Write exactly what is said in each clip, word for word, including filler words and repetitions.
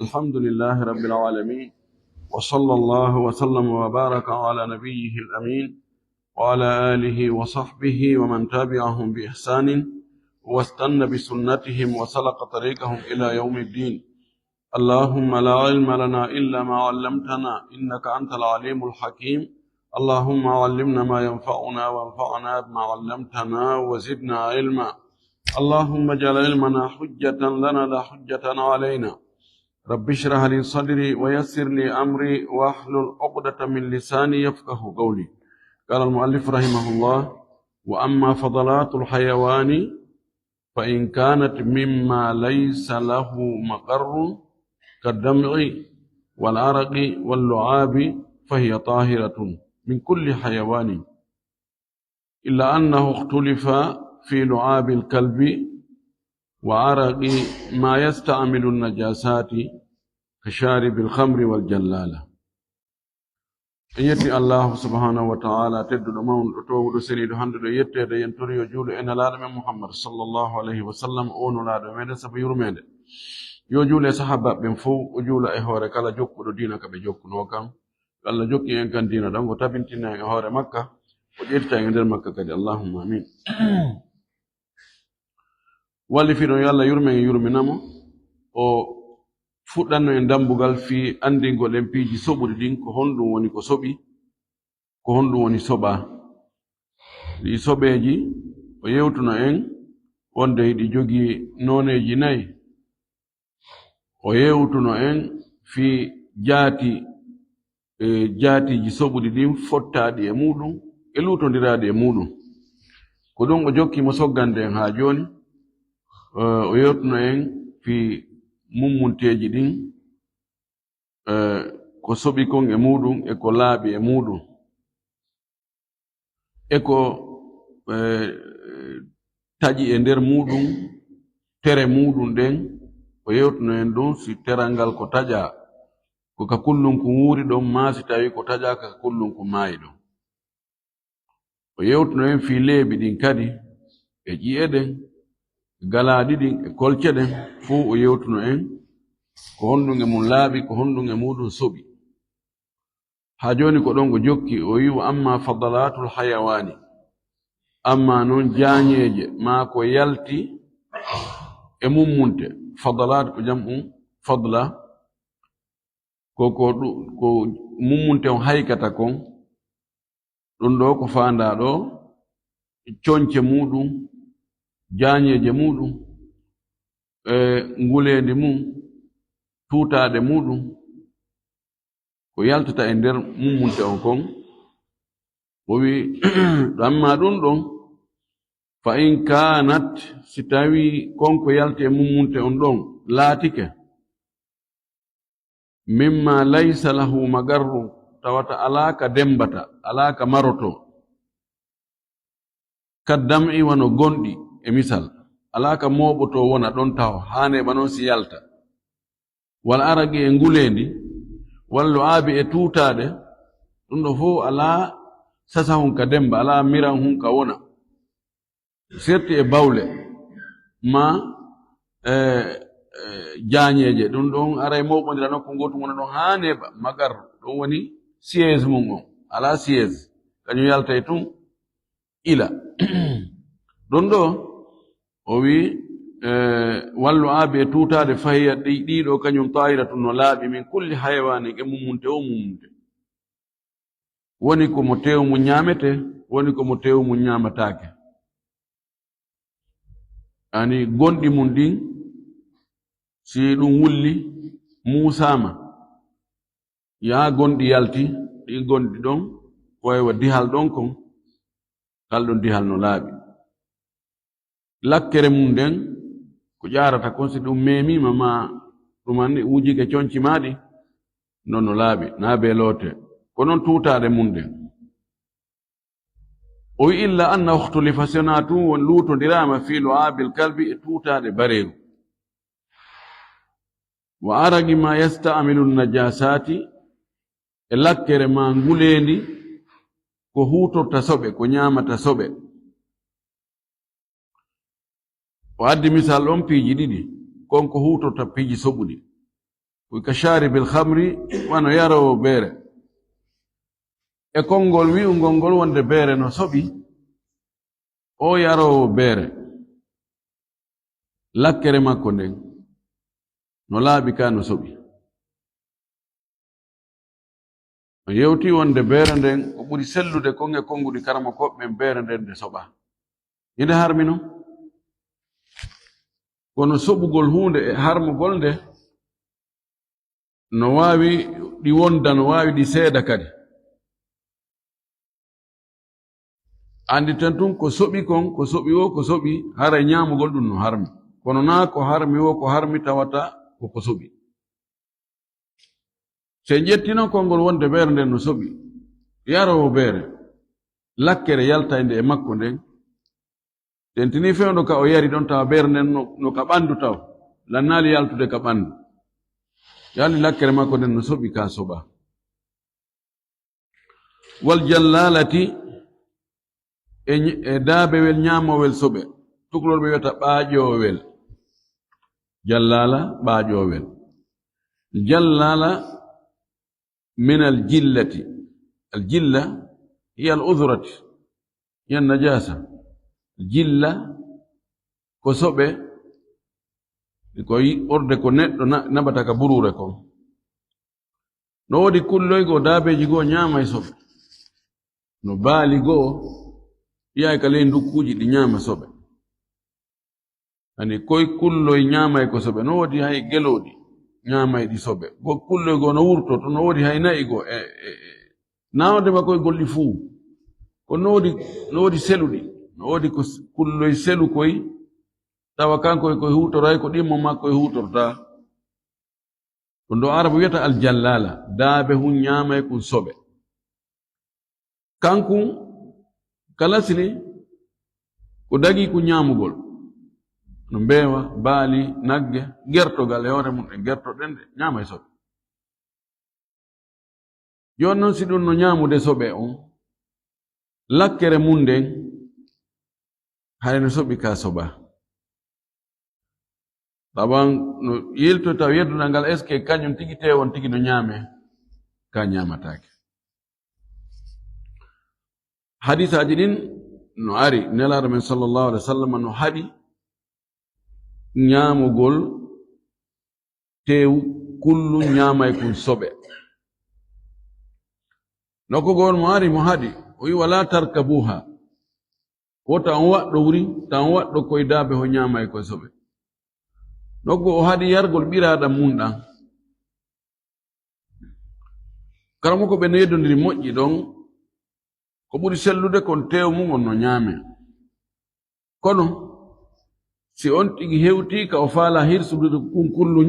الحمد لله رب العالمين، وصلى الله وسلم وبارك على نبيه الأمين وعلى آله وصحبه ومن تبعهم بإحسان واستن بسنتهم وسلك طريقهم إلى يوم الدين. اللهم لا علم لنا إلا ما علمتنا إنك أنت العليم الحكيم. اللهم علمنا ما ينفعنا وانفعنا بما علمتنا وزدنا علما. اللهم اجعل علمنا حجة لنا لا حجة علينا. رب اشرح لي صدري ويسر لي أمري واحلل عقدة من لساني يفقه قولي. قال المؤلف رحمه الله: وأما فضلات الحيوان فإن كانت مما ليس له مقر كالدمع والعرق واللعاب فهي طاهرة من كل حيوان، إلا أنه اختلف في لعاب الكلب وعرق ما يستعمل النجاسات كشارب الخمر والجلالة. En yetti Allahu subhanahu wa ta'ala, tedduɗo, mawnuɗo, toowuɗo, seniiɗo, handuɗo yetteede. Yen tori yo juulu e Nelaaɗo men Muhammad sallallahu alayhi wa sallam, o Nulaaɗo meɗen sabu yurmeende. Yo juulu e sahaabaaɓe ɓen fow, o juula e hoore kala jokkuɗo diina ka ɓe jokkunoo kan. Yo Allah jokkin en kan diina ɗan, o tabintina en e hoore makka, o ƴettita en e nder makka kadi. Allahumma amin. Wallifiiɗo on, yo Allah yurmen, yurmina mo. O fuɗɗanno en dambugal fii anndingo ɗen piiji soɓuɗi ɗin, ko honɗum woni ko soɓi, ko honɗum woni soɓa. Ɗi soɓeeji, o yewtuno en wonde hiɗi jogii nooneeji nayi. O yewtuno en fii jaati, e jaatiiji soɓuɗi ɗin, fottaaɗi e muuɗum e luutondiraaɗi e muuɗum. Ko ɗum o jokki mo soggande en haa jooni. E, o yewtuno en fii mummunteeji ɗin, e, ko soɓi kon e muuɗum e ko laaɓi e muuɗum, e ko, e, taƴi e nder muuɗum, tere muuɗum ɗen. O yewtuno en ɗum, si teral ngal ko taƴaa, ko ka kullunkun wuuri ɗon, maa si tawii ko taƴaaka, ka kullunkun maayi ɗon. O yewtuno en fii leeɓi ɗin kadi, e ƴi'e ɗen, e galaaɗi ɗin, e kolce ɗen, fow o yewtuno en ko honɗum e mum laaɓi, ko honɗum e muuɗum soɓi. Haa jooni ko ɗon o jokki, o wi'i: "Wa amma fadalatul hayawaani, amma non jaañeeje, maa ko yalti e mummunte." Fadalat ko jam'u fadla, ko, ko ɗu-, ko mummunte on haykata kon. Ɗum ɗoo ko faandaa ɗoo, coñce muuɗum, jaañeeje muuɗum, e nguleendi mum, tuutaaɗe muuɗum, ko yaltata e nder mummunte on kon. O wi'i, amma ɗum ɗon, fa in kaanat, si tawii kon ko yalti e mummunte on ɗon laatike, mimma laysa lahu magarru, tawata alaa ka demmbata, alaa ka marotoo. Kaddam'i, wano gonɗi, e misal, alaa ka mooɓotoo wona ɗon taho, haa neeɓa non si yalta. Wal araqi, e nguleendi, wal lu'aabi, e tuutaaɗe, ɗum ɗo fof alaa sasahun ka demmba, alaa miranhun ka wona. Serti e bawle, ma, e, e, jaañeeje, ɗum ɗon aray mooɓondira nokku ngootu wona ɗon haa neeɓa, magar, ɗum woni siège mum on, alaa siège, kañum yaltay tun, ila. Ɗum ɗo, o wi, e, wal lu'aabi, e tuutaaɗe, fahiya ɗi, ɗiɗo kañum taahiratun no laaɓi, min kulli hayawaanin, e mummunte o mummunte. Woni ko mo teewu mum ñaametee, woni ko mo teewu mum ñaamataake. Ani gonɗi mum ɗin, si ɗum wulli, muusaama, yaa gonɗi yalti, ɗin gonɗi ɗon, ko e wa dihal ɗon kon, kal ɗon dihal no laaɓi. Lakkere mum nden, ko ƴaarata kon, si ɗum meemiima, ma ɗum anni wujike conci maaɗi, non no laaɓi, naa bee loote. Ko non tuutaaɗe mum nden. O wi, illa anna ukhtulifa, si wonaa tun won luutondiraama fii lu'aabil kalbi, e tuutaaɗe bareeru. Wa aragi ma yasta'milu najasaati, e lakkere ma nguleendi, ko huutorta soɓe, ko ñaamata soɓe. O addi misal on piiji ɗiɗi, kon ko huutorta piiji soɓuɗi. Ko ka shaaribil khamri, wano yaroowo beere. E konngol wi'ungol ngol wonde beere no soɓi, o yaroowo beere, lakkere makko nden no laaɓi ka no soɓi. O yewti wonde beere nden ko ɓuri sellude kon e konnguɗi karamokooɓe ɓen, beere nden nde soɓa. Inde harmi non. Kono soɓugol huunde e harmugol nde no waawi ɗi wonda, no waawi ɗi seeda kadi. Annditen tun ko soɓi kon, ko soɓi o, ko soɓi, haray ñaamugol ɗun no harmi. Kono naa ko harmi o, ko harmi tawata ko ko soɓi. Si en ƴetti non konngol wonde beere nden no soɓi, yaroowo beere, lakkere yaltaynde e makko nden, tentinii fewndo ka o yari ɗon, tawa beere nden no, no ka ɓanndu taw, lannaali yaltude ka ɓanndu. Yalti lakkere makko nden no soɓi ka soɓa. Wal jallalati, e ñ-, e daabewel ñaamowel soɓe. Tukulorɓe wi'ata ɓaaƴoowel. Jallala, ɓaaƴoowel. Jallala min al jillati. Al jilla hiya al udhrati, hiya najasa. Jilla ko soɓe, ko yi-, ɓorde ko neɗɗo na-, naɓata ka buruure kon. No woodi kulloy goo, daabeeji goo ñaamay soɓe. No baali goo, yahay ka ley ndukkuuji ɗi ñaama soɓe. Ani koy kulloy ñaamay ko soɓe. No woodi hay gelooɗi ñaamay ɗi soɓe. Go kulloy goo no wurtoto, no woodi hay na'i goo. E, e, e. Naawde ma koy golli fuu. Ko no woodi, no woodi seluɗi. No woodi ko s-, kulloy selu koy. Tawa kanko e koy huutoray ko ɗimmo makko e huutorta. Ko ndo Arabu wiyata aljallala, daabe hun ñaamay kun soɓe. Kankun, kalasili, ko dagi kun ñaamugol. No mbeewa, baali, nagge, gertogal e hoore mun, e gertoɗen ɗe, ñaamay soɓe. Jooni non, si ɗun no ñaamude soɓe on, lakkere mun nden, hay no soɓi ka soɓa. Tawan no yilto taw yeddungal ngal, est-ce que kañum tigi teewon tigi no ñaame? Ka ñaamataake. Hadisaaji ɗin no ari, Nelaaɗo men sallallahu alaihi wasallam no haɗi ñaamugol teewu kullu ñaamay kun soɓe. Nokku goo mo ari mo haɗi, o wi, "Wala tarkabuha." Wota on waɗɗo wuri, ta on waɗɗo koy daabe ho ñaamay koy soɓe. Nokku o haɗi yargol ɓiraaɗam mun ɗan. Karamoko ɓe no yeddondiri moƴƴi ɗon, ko ɓuri sellude kon teewu mun on no ñaame. Kono, si on tigi hewti ka o faala hirsude kun kullu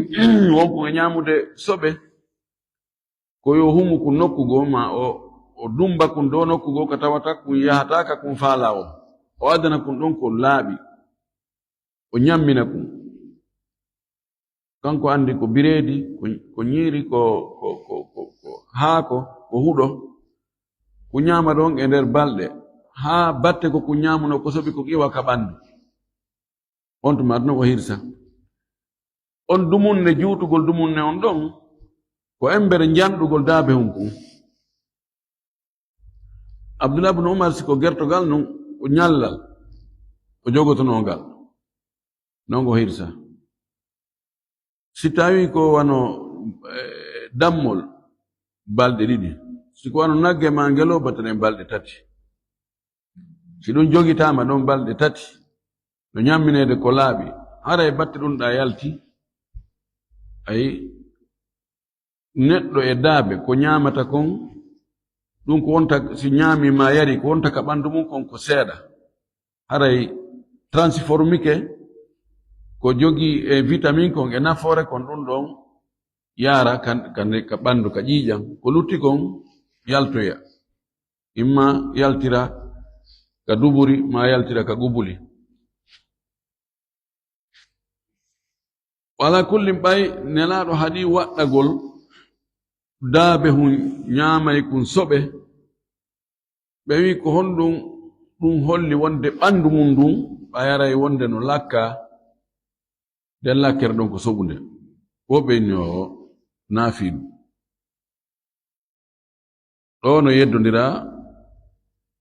wonkun e ñaamude soɓe, ko yo humu kun nokku goo, ma o, o dumba kun ɗoo nokku goo ka tawata kun yahata ka kun faala on. O adana kun ɗon ko laaɓi. O ñammina kun. Kanko andi ko bireedi, ko, ko ñiiri, ko, ko, ko, ko, ko haako, ko huɗo. Ko ñaama ɗon e nder balɗe. Haa batte ko kun ñaamuno ko soɓi ko iwa ka ɓandu. On tuma ɗon o hirsa. On dumunne, juutugol dumunne on ɗon, ko embere njanɗugol daabe hun kun. Abdullah ibn Umar, si ko gertogal non, ko ñallal, o jogotonoo ngal. Non o hirsa. Si tawi ko wano, eh, dammol, balɗe ɗiɗi. Si ko wano nagge ma ngelo, batten balɗe tati. Si ɗun jogitaama ɗon balɗe tati, no ñammineede ko laaɓi, haray batte ɗun ɗa yalti. Ay, neɗɗo e daabe ko ñaamata kon, ɗun ko wonta, si ñaami ma yari, ko wonta ka ɓandu mun kon ko seeɗa. Haray transformike ko jogii e vitamin kon e nafoore kon, ɗun ɗon yaara kan, kan, ka ɓandu, ka ƴiiƴan. Ko lutti kon yaltoya. Imma yaltira ka duburi, ma yaltira ka gubuli. Wala kullin, ɓay Nelaaɗo haɗi waɗɗagol daabe hun ñaamay kun soɓe, ɓe wi, "Ko honɗun ɗun holli wonde ɓandu mun ndun, ɓay haray wonde no lakka?" Nden lakkere ɗon ko soɓunde. Woɓɓe inni, "Oo, naafi ɗum. Ɗo no yeddondira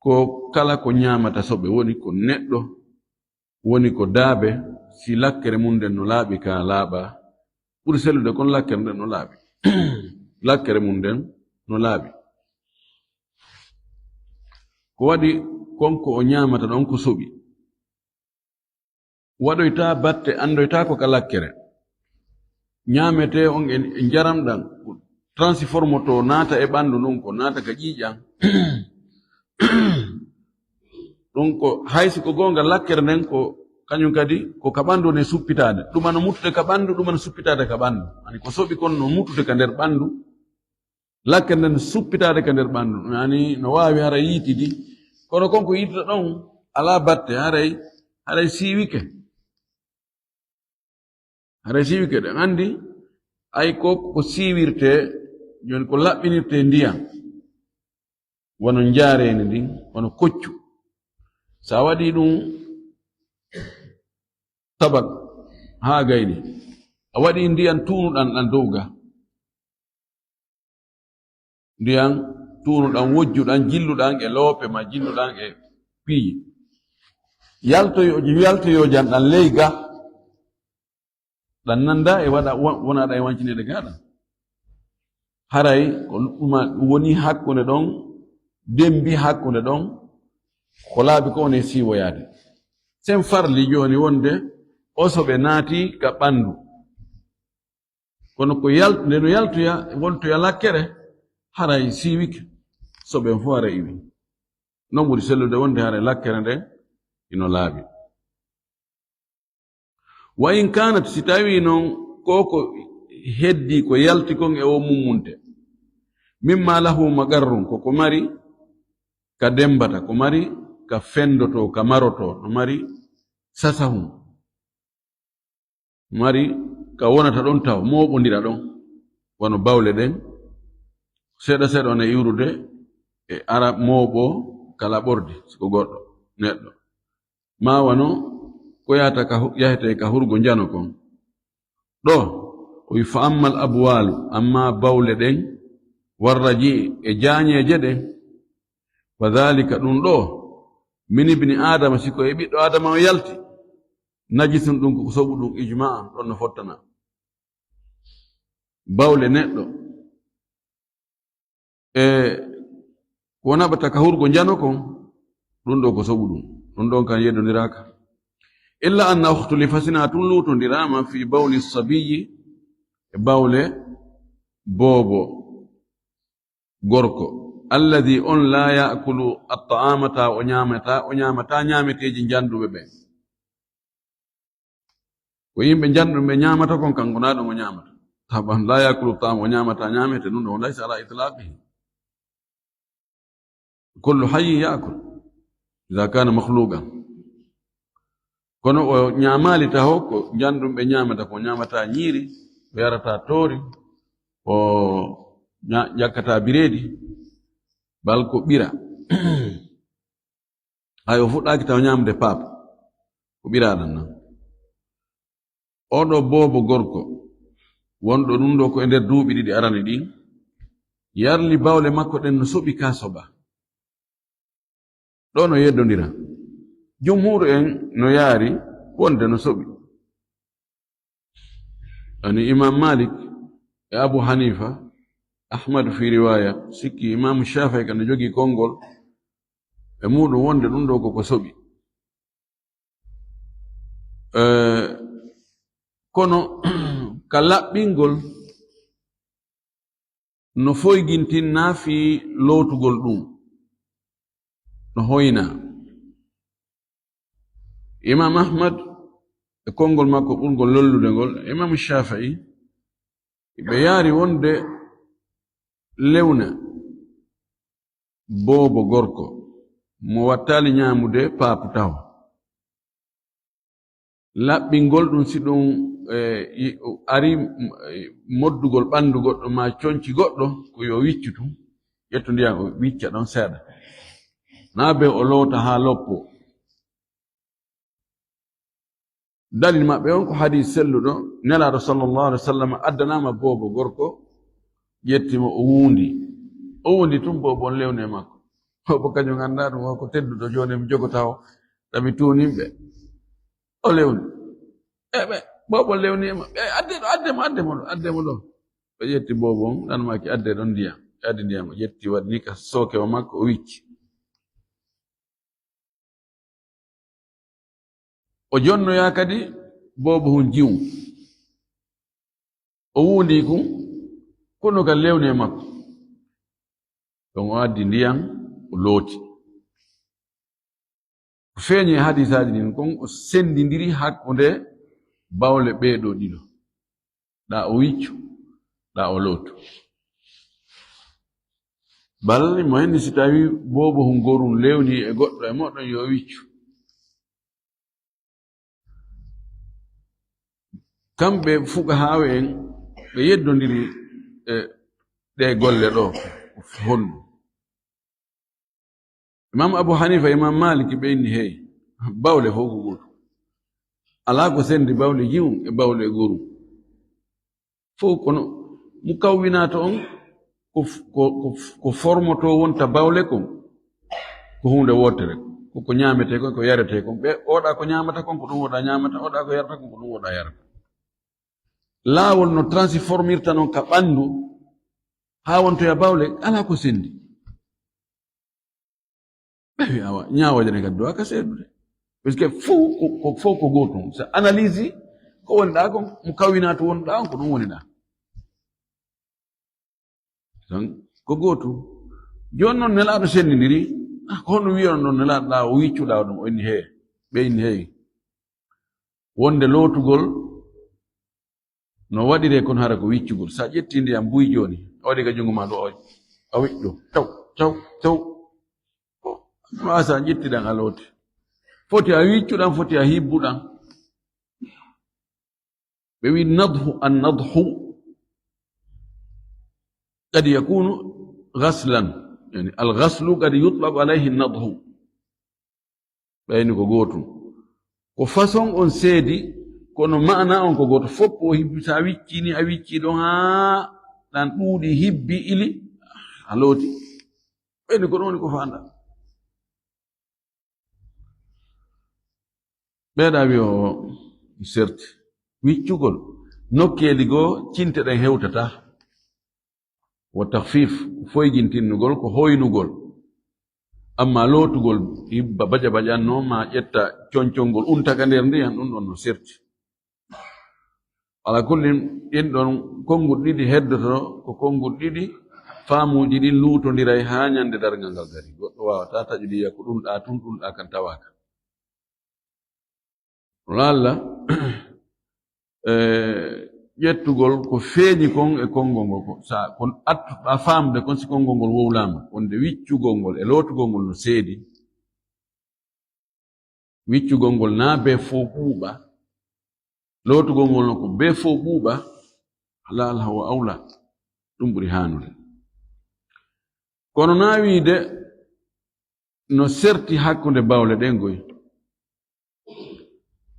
ko kala ko ñaamata soɓe, woni ko neɗɗo, woni ko daabe, si lakkere mum nden no laaɓi ka laaɓa, ɓuri sellude kon lakkere nden no laaɓi. Lakkere mum nden no laaɓi. Ko waɗi kon ko o ñaamata ɗon ko soɓi. Waɗoyta batte, andoyta ko ka lakkere. Ñaametee on e, e njaram ɗan, transformoto naata e ɓandu ndun, ko naata ka ƴiiƴan. Ɗun ko, hay si ko goonga, lakkere nden ko, kañum kadi, ko ka ɓandu woni suppitaade. Ɗum ano muttude ka ɓandu, ɗum ano suppitaade ka ɓandu. Ani ko soɓi kon no muttude ka nder ɓandu. Lakkere nden suppitaade ka nder ɓandu. Ani no waawi hara yiitidi. Kono kon ko yiitata ɗon alaa batte, haray, haray siiwike. Haray siiwike, ɗen anndi, ay ko, ko siiwirtee, jooni ko laɓɓinirtee ndiyan. Wano njaareeni ndin, wano koccu. So a waɗii ɗum tabak haa gayni, a waɗii ndiyan tuunuɗan ɗan dow ga. Ndiyan tuunuɗan, wojjuɗan, jilluɗan e loope ma, jilluɗan e piiji. Yaltoyo-, yaltoyoojan ɗan ley ga. Ɗan nanda e waɗa, wo-, wona ɗan e wancineede ga ɗan. Haray ko ɗuma woni hakkunde ɗon, dembi hakkunde ɗon, ko laaɓi ko woni siiwoyaade. Sen farli jooni wonde o soɓe naati ka ɓandu. Kono ko yal-, nde no yaltoya, wontoya lakkere, haray siiwike, soɓe on fof haray iwi. Non ɓuri sellude wonde haray lakkere nden ino laaɓi. Wa in kanat, si tawi non ko ko heddi ko yalti kon e o mummunte, mimma lahu magarrun, ko ko mari ka dembata, ko mari ka fendoto, ka maroto, no mari sasahun, mari ka wonata ɗon taw, mooɓondira ɗon, wano bawle ɗen, seeɗa seeɗa wona iwrude e ara mooɓo ka laɓordi, siko goɗɗo, neɗɗo. Ma wano ko yahata ka hu-, yahete ka hurgo njano kon. Ɗo, o wi, "Fa ammal abwalu, amma bawle ɗen, warraji e jaañeeje ɗen, fa dhalika, ɗum ɗo, min ibni Adama, si ko e ɓiɗɗo Adama o yalti, najisun, ɗum ko soɓu ɗum, ijma'an, ɗon no fottana." Bawle neɗɗo, e ko naɓata ka hurgo njano kon, ɗum ɗo ko soɓu ɗum. Ɗum ɗon kan yeddondiraaka. Illa anna ukhtulifa, sina tun luutondiraama, fi bawli sabiyyi, e bawle boobo gorko. Alladhi, on, la ya'kulu at-ta'ama, ta o ñaamata, o ñaamata ñaameteeji njanduɓe ɓe. Ko yimɓe njanɗuɓe ɓe ñaamata kon, kanko na ɗum o ñaamata. Taban, la yakulu ta'am, o ñaamata ñaamete, ɗum ɗo laysa ala itlaqihi. Kullu hayyin ya'kul, idha kana makhluqan. Kono o ñaamaali taho ko njanɗum ɓe ñaamata, ko ñaamata ñiiri, o yarata toori, o ña-, ƴakkata bireedi, bal ko ɓira. Hay o fuɗɗaaki taw ñaamde paap, ko ɓiraaɗan nan. Oɗo boobo gorko, wonɗo ɗum ɗo ko e nder duuɓi ɗiɗi arani ɗin, yarli bawle makko ɗen no soɓi ka soɓa. Ɗo no yeddondira. Jumhuuru en no yaari wonde no soɓi. Ani Imam Malik e Abu Hanifa, Ahmad fi riwaya, sikki Imam Shafi'i kan no jogii konngol e muɗum wonde ɗum ɗo koko soɓi. Eh, kono ka laɓɓingol no foygintin na fii lootugol ɗum, no hoyna. Imam Ahmad e konngol makko ɓurngol lollude ngol, Imam Shafi'i, ɓe yaari wonde lewna boobo gorko mo wattaali ñaamude paapu taho. Laɓɓingol ɗum, si ɗum, eh, i-, ari, mm, eh, moddugol ɓanndu goɗɗo maa conci goɗɗo, ko yo wiccu tun, ƴettu ndiyan o wicca ɗon seeɗa. Naa be o loota haa loppo. Dalil maɓɓe on ko hadiis selluɗo, Nelaaɗo sallallahu alaihi wasallam addanaama boobo gorko, Ƴetti mo, o wuundi. O wuundi tun, boobo on lewni e makko. Boobo kañum anndaa ɗum, o ko tedduɗo, jooni mi jogotaa o, ɗa mi tuunin ɓe. O lewni. E ɓe, boobo on lewni e ma-, ɓe, "Adde ɗo, adde mo, adde mo ɗo, adde mo ɗo." Ɓe ƴetti boobo on, ɗan maaki, "Adde ɗon ndiyam." Ɓe addi ndiyam, o ƴetti, waɗi ni ka sooke o makko, o wicci. O jonnoyaa kadi boobo hun jiwun. O wuundi kun, kono ka lewni e makko. Ɗon o addi ndiyan, o looti. Ko feeñi e hadiisaaji ɗin kon, o senndindiri hakkunde bawle ɓee ɗoo ɗiɗo. Ɗa o wiccu, ɗa o lootu. Bal mo henni si tawi boobo hun gorun lewni e goɗɗo e moɗon yo wiccu. Kamɓe fuqahaaɓe en, ɓe yeddondiri e ɗee golle ɗoo honɗum? Imam Abu Hanifa, Imam Maliki, ɓe inni, hey, bawle fof ko gootum. Alaa ko sendi bawle jiwum e bawle gorum. Fof kono mu kawwinaato on ko, ko, ko, ko formoto wonta bawle kon. Ko huunde wootere. Ko ko ñaametee kon, ko yaretee kon. Ɓe, oɗa ko ñaamata kon, ko ɗum oɗa ñaamata, oɗa ko yarata kon, ko ɗum oɗa yarata. Laawol no transformirta non ka ɓanndu, haa wontoya bawle, alaa ko sendi. Ɓe wi, awa, ñaawooje ne kadi duwa ka seedude. Parce que fof ko, ko, fof ko gootum. So analyse ko woni ɗaa kon, mo kawwinaa to woni ɗaa on, ko ɗum woni ɗaa. Donc, ko gootum. Jooni noon, Nelaaɗo senndindiri, ah, ko honno wiyon noon Nelaaɗo ɗaa o wiccuɗaa ɗum? O inni, hee, ɓe inni, hey. Wonde lootugol no waɗiree kon hara ko wiccugol. So a ƴettii ndiyam buy jooni, a waɗi ka junngo maa ɗo, a wiƴƴo, taw, taw, taw. Ko no asa ƴettiɗan a looti. Foti a wiccuɗan, foti a hibbuɗan. Ɓe wi nadhu, an nadhu qad yakunu ghaslan. Yani al ghaslu qad yutlaqu alayhi nadhu. Ɓayni ko gootum. Ko façon on seedi, kono maana on ko gooto. Fof ko hibbi, so a wiccii ni, a wiccii ɗon haa ɗan ɗuuɗi, hibbi, ili, a looti. Ɓayni ko ɗum woni ko faanda. Ɓeeɗa wi o serti. Wiccugol. Nokkeeli goo, cinte ɗen hewtata. Wa takhfif, foygintinnugol, ko hoynugol. Amma lootugol, hibba baƴa baƴan no, ma ƴetta concongol, unta ka nder ndiyan, ɗum ɗon no serti. Ala kullin, ɗin ɗon konnguɗi ɗiɗi heddoto, ko konnguɗi ɗiɗi, faamuuji ɗin luutondiray haa ñande darngal ngal gari. Goɗɗo waawataa taƴude yiya ko ɗum ɗaa tun, ɗum ɗaa kan tawaaka. Walla, eh, ƴettugol ko feeñi kon e konngol ngol, ko sa, kon attuɗaa faamde kon si konngol ngol wowlaama, wonde wiccugol ngol e lootugol ngol no seedi. Wiccugol ngol naa bee fow ɓuuɓa, lootugol ngol no ko bee fow ɓuuɓa, halal hawa awla, ɗum ɓuri haanude. Kono naa wiide no serti hakkunde bawle ɗen goy.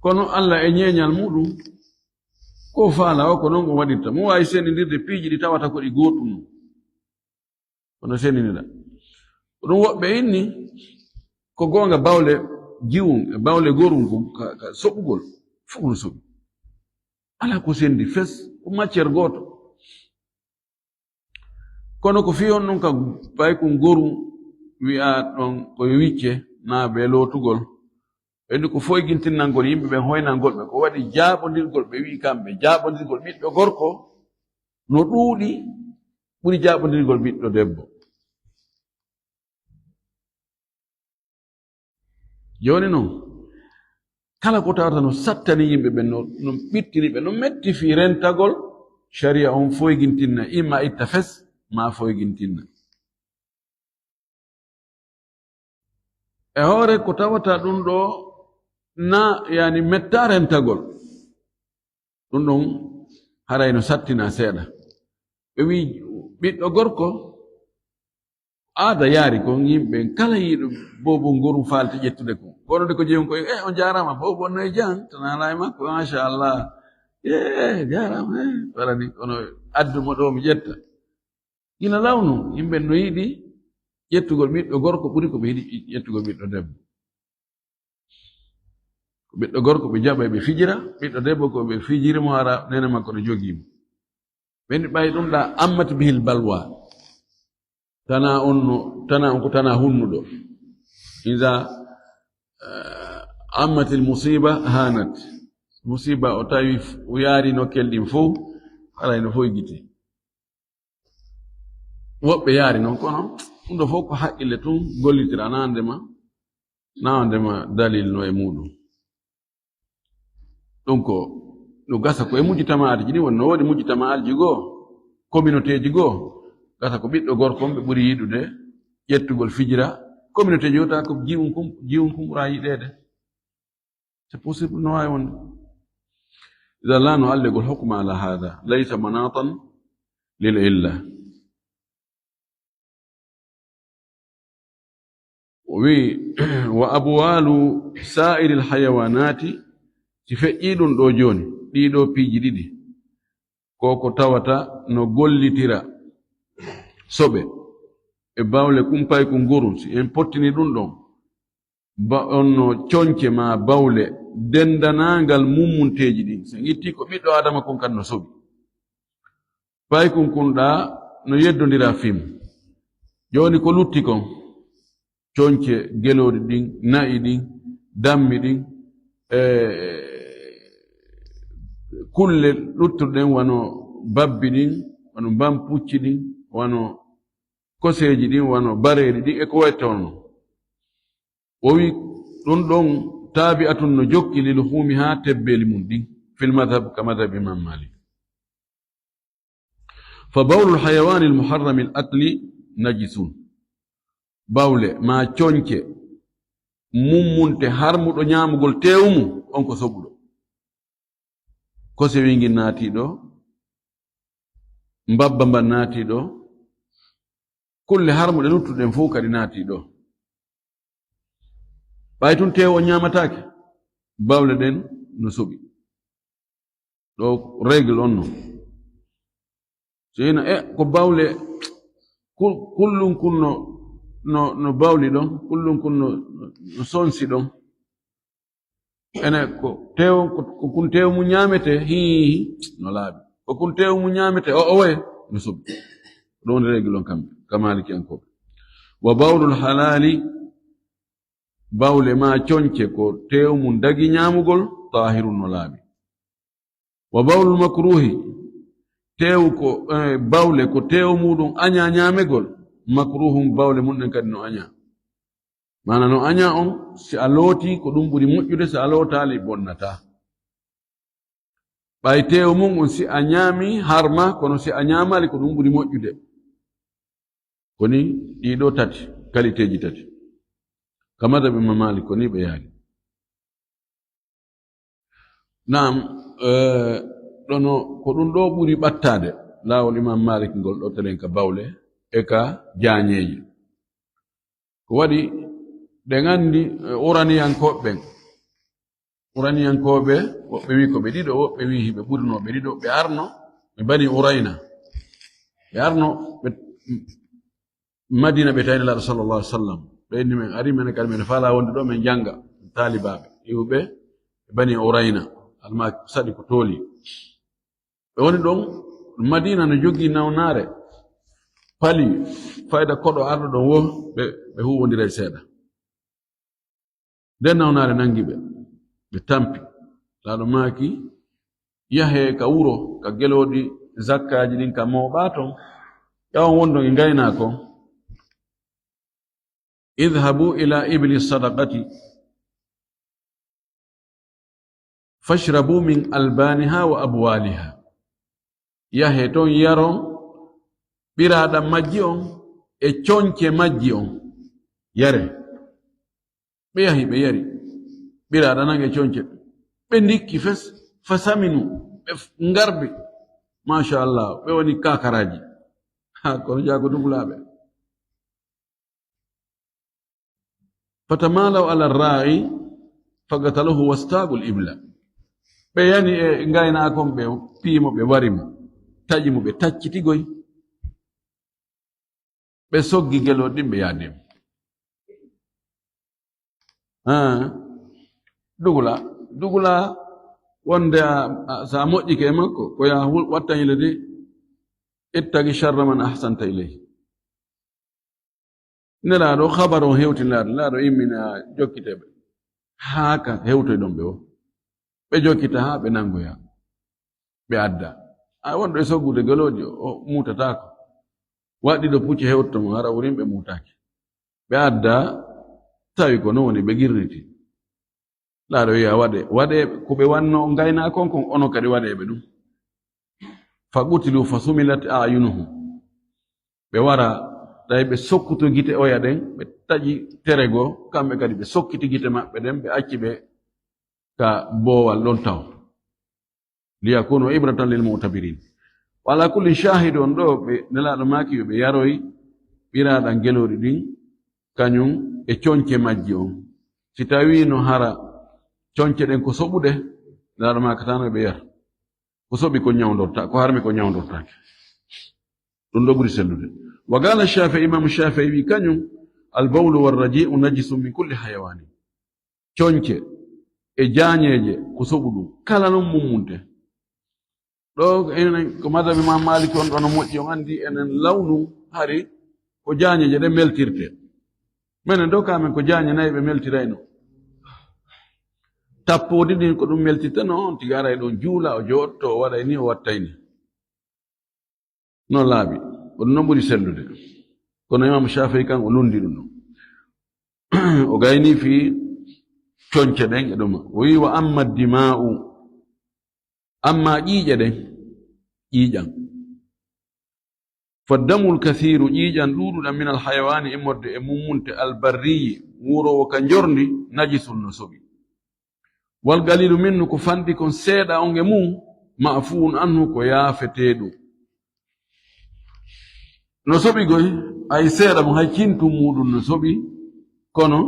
Kono Alla e ñeeñal muɗum, ko faala o, ko non o waɗirta. Mo waawi sendindirde piiji ɗi tawata ko ɗi gootum. Kono sendinira. Ko ɗum woɓɓe inni, ko goonga bawle jiwum e bawle gorum ko ka, ka soɓugol, fof no soɓi. Alaa ko sendi fes, ko matière gooto. Kono ko fii on ɗum ka paykun gorum wi'a ɗon ko yo wicce naa bee lootugol. Ɓe ndu ko foygintinnangol yimɓe ɓen, hoynangol ɓe. Ko waɗi jaaɓondirgol ɓe wi'i kamɓe, jaaɓondirgol ɓiɗɗo gorko no ɗuuɗi ɓuri jaaɓondirgol ɓiɗɗo debbo. Jooni non, kala ko tawata no sattani yimɓe ɓen, no, no ɓittini ɓe, no metti fii rentagol, sharia on foygintinna, imma itta fes, maa foygintinna. E hoore ko tawata ɗum ɗo na, yani, metta rentagol. Ɗum ɗon haray no sattina seeɗa. Ɓe wi ɓiɗɗo gorko, aada yaari kon yimɓe kala yiɗo boobo ngoru faalti ƴettude kon. Kono de ko jeyum ko, "Eh, on jaaraama, boobo on no e jam, tan alaa e makko, machallah. Eh, jaaraama, eh, wala ni, kono addu mo ɗo mi ƴetta." Gila lawnu, yimɓe no yiɗi ƴettugol ɓiɗɗo gorko ɓuri ko ɓe yiɗi ƴettugol ɓiɗɗo debbo. Ko ɓiɗɗo gorko ɓe jaɓa ɓe fijira, ɓiɗɗo debbo ko ɓe fijiri mo hara nene makko no jogii mo. Ɓen ɓay ɗum ɗa ammat bihil balwa. Tana on no, tana on ko tana hunnuɗo. Iza, eh, ammatil musiba hanat. Musiba o tawi f-, o yaari nokkel ɗin fow, haray no foy gite. Woɓɓe yaari non, kono ɗum ɗo fof ko haqqille tun gollitira, na wonde ma, na wonde ma dalil no e muɗum. Ɗum ko no gasa ko e mujji tamaaji ɗi woni, no woodi mujji tamaaji goo, communauté ji goo, gasa ko ɓiɗɗo gorko on ɓe ɓuri yiɗude ƴettugol fijira, communauté ji o tawa ko jiwun kum, jiwun kum ɓura yiɗeede. C'est possible, no waawi wonde. Idan la nu'alliqu al-hukma ala hadha, laysa manatan lil illa. O wi, wa abwalu sa'iril hayawanati, si feƴƴi ɗum ɗo jooni, ɗiɗo piiji ɗiɗi, ko ko tawata no gollitira soɓe e bawle kumpay kun guru, si en pottini ɗum ɗon, ba-, on no conce ma bawle dendanangal mummunteeji ɗin. So en itti ko ɓiɗɗo Adama kun kan no soɓi. Paykun kun ɗa no yeddondira fim. Jooni ko lutti kon, conce gelooɗi ɗin, na'i ɗin, dammi ɗin, e kulle luttuɗen wano babbi ɗin, wano bampucci ɗin, wano koseeji ɗin, wano bareeɗi ɗin, e ko wayi toon non. O wi ɗum ɗon taabi'atun no jokki li luhumiha tebbeeli mum ɗin, fil madhab ka madhab Imam Malik. Fa bawlul hayawanil muharramil akli najisun. Bawle ma conce mummunte harmuɗo ñaamugol teewu mum, on ko soɓuɗo. Kose wingin naati ɗo, mbabba mban naati ɗo, kulle harmuɗe luttuɗen fof kadi naati ɗo. Ɓay tun teewo ñaamataake, bawle ɗen no soɓi. Ɗo règle on no. So ina, e, ko bawle, kul-, kullun kun no, no, no bawli ɗon, kullun kun no, no sonsi ɗon. Ene ko teew, ko, ko kun teew mu ñaamete, hii, no laaɓi. Ko kun teew mu ñaamete, o, o waye, no soɓi. Ɗon règle on kamɓe, ka Maalikiyankooɓe. Wa bawlul halaali, bawle ma conce ko teew mum dagi ñaamugol, taahirun no laaɓi. Wa bawlul makruhi, teew ko, eh, bawle ko teew muɗum aña ñaamegol, makruhun bawle mum ɗen kadi no aña. Maana no aña on, si a looti ko ɗum ɓuri moƴƴude, si a lootaali bonnataa. Ɓay teew mum on si a ñaami harma, kono si a ñaamaali ko ɗum ɓuri moƴƴude. Ko ni ɗiɗo tati, qualitéji tati. Ka madhab Imam Malik ko ni ɓe yaali. Naam, eh, ɗono ko ɗum ɗo ɓuri ɓattaade laawol Imam Malik ngol ɗo telen ka bawle e ka jaañeeji. Ko waɗi ɗen anndi, eh, uraniyankooɓe ɓen. Uraniyankooɓe, woɓɓe wi ko ɓe ɗiɗo, woɓɓe wi hiɓe ɓurno ɓe ɗiɗo, ɓe arno, ɓe bani Urayna. Ɓe arno, ɓe Madina ɓe tawni Laaɗo sallallahu alaihi wasallam. Ɓe inni men ari men kadi men faala wonde ɗo men jannga taalibaaɓe. Iwɓe bani Urayna, alma saɗi ko tooli. Ɓe woni ɗon, Madina no jogii nawnaare, pali, fayda koɗo arɗo ɗon wo, ɓe, ɓe huwondiray seeɗa. Nden nawnaare nangi ɓe, ɓe tampi. Laaɗo maaki, yahe ka wuro, ka gelooɗi zakkaaji ɗin, ka mooɓaa ton, ƴawon wondon e ngaynaako. Idhabu ila ibli sadaqati. Fashrabu min albaniha wa abwaliha. Yahe ton yaron ɓiraaɗam majji on e conce majji on. Yare. Ɓe yahi ɓe yari. Ɓiraaɗam nan e conce. Ɓe ndikki fes. Fasaminu. Ɓe f-, ngarbi. Machallah. Ɓe woni kakaraaji. Ha, kono jaago dugulaaɓe. Fatamalaw ala ra'i faqataluhu wastaqul ibla. Ɓe yani e ngaynaakon ɓe piimo ɓe wari mo, taƴi mo ɓe tacciti goy. Ɓe soggi gelooɗi ɗin, ɓe yaadi. Ah, dugula, dugula wonde a, a, so a moƴƴike e makko, ko ya hul-, watta hile de, ittagi sharra man ahsanta ilayhi. Nelaaɗo, habar on hewti Nelaaɗo, Nelaaɗo immina jokkiteɓe. Haa ka hewtoy ɗon ɓe o. Ɓe jokkita haa ɓe nangoya. Ɓe adda. A wonɗo e soggude gelooɗi, o muutataako. Waɗi ɗo pucci hewtoto mo, hara wurin ɓe muutaaki. Ɓe adda, tawi ko non woni ɓe girniti. Laaɗo wiya, "Waɗe, waɗe ko ɓe wanno ngaynaakon kon, onon kadi waɗe ɓe ɗum." Fa qutilu fa sumilat a'yunuhum. Ɓe wara, tawi ɓe sokkuto gite oya ɗen, ɓe taƴi tere goo, kamɓe kadi ɓe sokkiti gite maɓɓe ɗen, ɓe acci ɓe ka boowal ɗon taw. Liyakunu ibratan lil mu'tabirin. Wa ala kulli shahid on ɗo, ɓe, Nelaaɗo maaki yo ɓe yaroy ɓiraaɗan gelooɗi ɗin, kañum e coñce majji on. Si tawii no hara coñce ɗen ko soɓuɗe, Nelaaɗo maakataano ɓe yar. Ko soɓi ko ñawndorta, ko harmi ko ñawndortaake. Ɗum ɗo ɓuri sellude. Wa qala Shafi'i, Imam Shafi'i wi kañum, "Al bawlu war raji'u najisun min kulli hayawani." Coñce e jaañeeje ko soɓu ɗum. Kala non mummunte. Ɗo enen ko madhab Imam Malik on ɗo no moƴƴi, on anndi enen lawnu hari ko jaañeeje ɗe meltirte. Menen ɗo ka men ko jaañe nayi ɓe meltirayno. Tappoodi ndin ko ɗum meltirta no, on tigi aray ɗon juula, o jooɗto, o waɗay ni, o wattay ni. Non laaɓi, ko ɗum non ɓuri sellude. Kono Imam Shafi'i kan o lundi ɗum ɗon. O gayni fii coñce ɗen e ɗuma. O wi, "Wa amma dima'u, amma ƴiiƴe ɗen, ƴiiƴan." Fa damul kathiru, ƴiiƴan ɗuuɗuɗan, minal hayawaani, immorde e mummunte, albarriyi, wuuroowo ka njorndi, najisun, no soɓi. Wal qalilu minhu, ko fanɗi kon seeɗa on e mum, ma'fuun anhu, ko yaafeteeɗo. No soɓi goy, ay seeɗa mo hay cintum muuɗum no soɓi, kono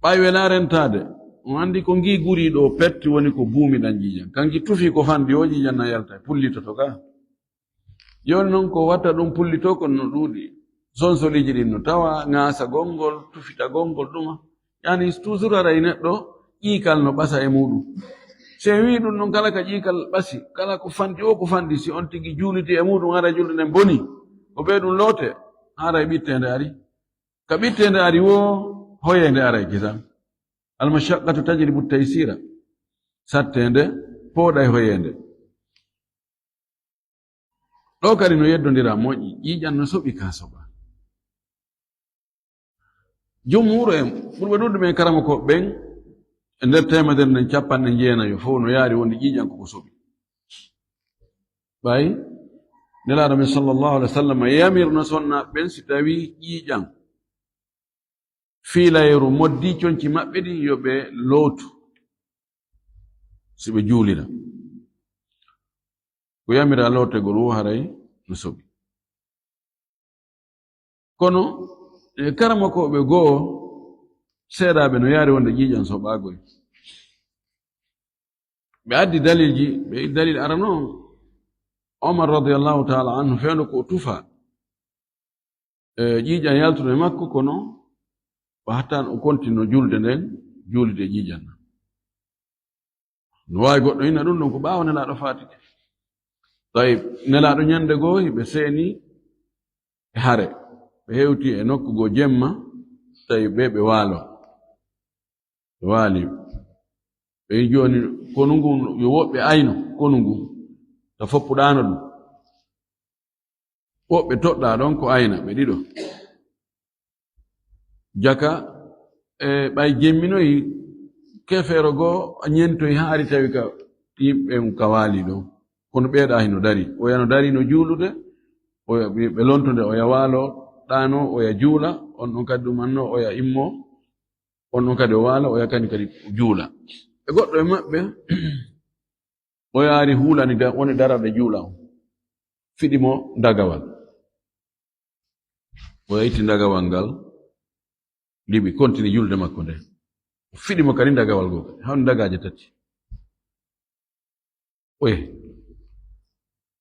ɓay welaa rentaade, on anndi ko ngi guri ɗo pet woni ko buumi ɗan ƴiiƴan. Kanki tufi ko fanɗi o ƴiiƴan na yalta, pullitoto ga. Jooni non ko watta ɗum pullito kon no ɗuuɗi. Sonsoliiji ɗin no tawa, ŋaasagol ngol, tufitagol ngol ɗuma. Yani toujours aray neɗɗo ƴiikal no ɓasa e muuɗum. Si en wii ɗum non kala ka ƴiikal ɓasi, kala ko fanɗi o ko fanɗi, si on tigi juuliti e muuɗum hara julde nden boni, ko ɓe ɗum loote, hara e ɓitteende ari. Ka ɓitteende ari wo, hoyeende aray kisan. Al mashaqqatu tajlibu taysira. Satteende pooɗay hoyeende. Ɗo kadi no yeddondira moƴƴi, ƴiiƴan no soɓi ka soɓa. Jumhuuru en, ɓurɓe ɗuuɗuɓe en karamokooɓe ɓen, e nder teemedere nden capanɗe jeenayo fof no yaari wonde ƴiiƴan koko soɓi. Ɓay Nelaaɗo men sallallahu alaihi wa sallam yamirno sonnaaɓe ɓen si tawii ƴiiƴan fiilayeeru moddii conci maɓɓe ɗin yo ɓe lootu si ɓe juulira. Ko yamira lootegol wo haray no soɓi. Kono, e, karamokooɓe goo seeɗaaɓe no yaari wonde ƴiiƴan soɓaagoy. Ɓe addi dalilji, ɓe dalil arano, Omar radiyallahu ta'ala anhu fewndo ko o tufa. E, ƴiiƴan yaltuno e makko, kono o hattan o kontino julde nden, juulide ƴiiƴan nan. No waawi goɗɗo inna ɗum ɗum ko ɓaawo Nelaaɗo faatike. Tawi Nelaaɗo ñande goo, hiɓe seeni e hare. Ɓe hewti e nokku goo jemma, tawi ɓe, ɓe waalo. Ɓe waali. Ɓe jooni, konu ngun, yo woɓɓe ayno konu ngun, ta foppuɗaano ɗum. Woɓɓe toɗɗaa ɗon ko ayna, ɓe ɗiɗo. Jaka, e, ɓay jemminoyi, kefeero goo ñentoyi haa ari tawi ka yimɓe ka waali ɗon. Kono ɓeeɗa hino dari. Oya no dari no juulude, oya, ɓe, ɓe lontude, oya waalo, ɗaano, oya juula, on ɗon kadi ɗumanno, oya immo, on ɗon kadi o waala, oya kadi kadi juula. E goɗɗo e maɓɓe, o yaari huulani da-, woni darade juula on. Fiɗi mo dagawal. O itti dagawal ngal, liɓi, kontini julde makko nde. O fiɗi mo kadi dagawal goo kadi. Hawni dagaaje tati. Oye.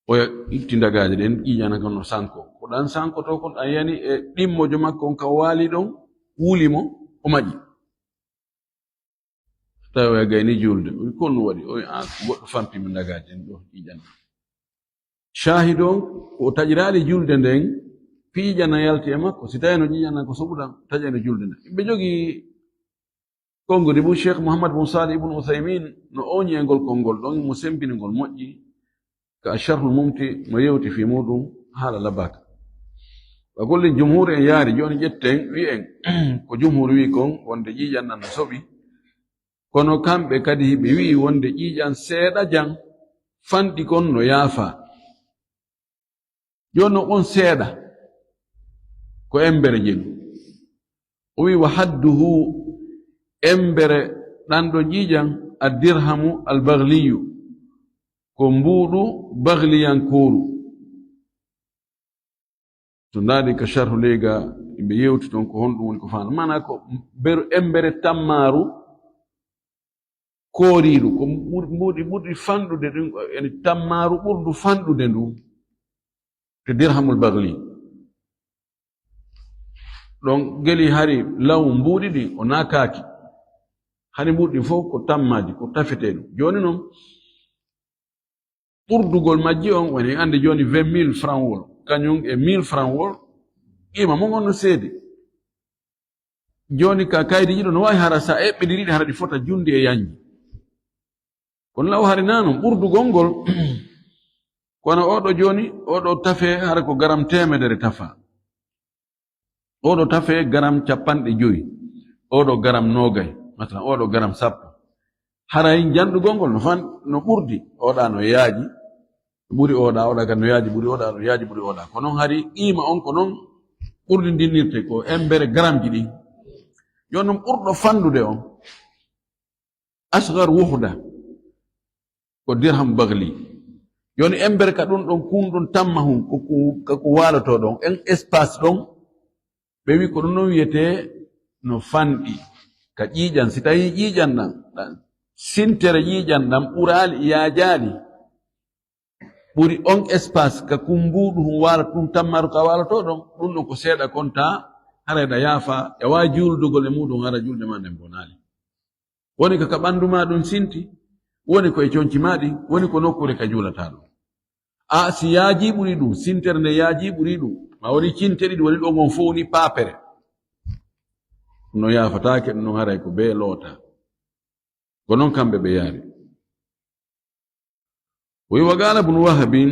Oya itti ndagaaje ɗen, ƴiiƴana kon no sanko. Ko ɗan sankoto kon, ɗan yani e ɗimmojo makko on ka waali ɗon, wuli mo, o maƴi. Tawi oya gayni julde. O wi, "Ko honɗun waɗi?" O wi, "Ah, goɗɗo fampi mi ndagaaje ɗen ɗoo, ƴiiƴana." Shaahidu on, ko o taƴiraali julde nden, ƴiiƴana yalti e makko. Si tawii no ƴiiƴana ko soɓuɗan, taƴayno julde nden. Ɓe jogii konngudi bu Cheikh Mouhammad bun Salih ibn Uthaymin no ooñi e ngol konngol ɗon, mo sembini ngol moƴƴi, ka Sharhul Mumti mo yewti fii muuɗum haala labaka. Wa kullin jumhur en yaari, jooni ƴetten, wi'en ko jumhur wi'i kon, wonde ƴiiƴan ɗan no soɓi. Kono kamɓe kadi hiɓe wi'i wonde ƴiiƴan seeɗa jan fanɗi kon no yaafa. Jooni non on seeɗa ko embere jelu. O wi'i, "Wa hadduhu, embere ɗan ɗon ƴiiƴan, ad-dirhamu al-baghliyu, ko mbuuɗu baghliyankooru." To ndaari ka sharhu leyga, ɓe yewti ton ko honɗum woni ko faandu. Maanaa ko beru embere tammaaru kooriiru, ko mbuuɗi, mbuuɗi ɓurɗi fanɗude ɗum, yani tammaaru ɓurndu fanɗude ndu, to dirhamul bagli. Ɗon geli hari law mbuuɗi ɗi o naakaaki. Hari mbuuɗi ɗin fof ko tammaaji, ko tafeteeɗum. Jooni non, ɓurdugol majji on woni, en anndi jooni vingt mille franc wol, kañum e mille franc wol, qiima mon on no seedi. Jooni ka kaydiiji ɗo no waawi hara sa eɓɓindiri ɗi hara ɗi fota junndi e yanji. Kono law hari naa non ɓurdugol ngol, kono oɗo jooni, oɗo tafe hara ko garam teemedere tafa. Oɗo tafe garam cappanɗe jowi, oɗo garam noogay, masalan, oɗo garam sappo. Haray janɗugol ngol no fan-, no ɓurdi, oɗa no yaaji, ɓuri oɗa, oɗa kadi no yaaji, ɓuri oɗa, no yaaji, ɓuri oɗa. Ko non hari qiima on ko non ɓurdindirte ko embere garamji ɗin. Jooni non ɓurɗo fanɗude on, asgar wuhda, ko dirham bagli. Jooni embere ka ɗum ɗon kun ɗon tamma hun, ko, ko, ka ko waaloto ɗon, en espace ɗon, ɓe wi ko ɗum ɗon wiyetee no fanɗi ka ƴiiƴan. Si tawii ƴiiƴan ɗan, ɗan sintere ƴiiƴan ɗan ɓuraali, yaajaali, ɓuri on espace ka kun mbuuɗu hun waala, ɗum tammaru ka waaloto ɗon, ɗum ɗon ko seeɗa konta, haray ɗa yaafa, e waawi juuldugol e muuɗum, hara julde ma nden bonaali. Woni ko ka ɓanndu ma ɗum sinti, woni ko e conci ma ɗin, woni ko nokkuure ka juulataa ɗum. A, si yaajii ɓuri ɗum, sintere nde yaajii ɓuri ɗum, ma woni cinte ɗiɗi, woni ɗon on fof woni paapere. No yaafataake, ɗum non haray ko bee loota. Ko non kamɓe ɓe yaari. O wi, wa qaala Ibnu Wahbin,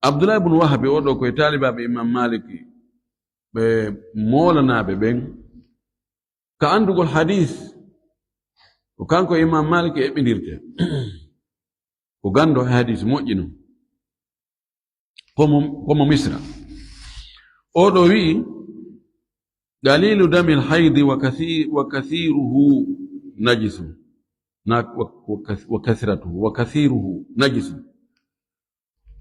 Abdullah ibnu Wahbi, oo ɗoo ko e taalibaaɓe Imam Malik, ɓe moolanaaɓe ɓen. Ka anndugol hadiis, ko kanko e Imam Malik eɓɓindirte. Ko ganndo e hadiis moƴƴi non. Ko mo, ko mo Misra. Oo ɗoo wi'i, "Qaliilu damil haydi wa kathi-, wa kathiiruhu najisun." Na, wa, wa kath-, wa kathratuhu, wa kathiiruhu najisun.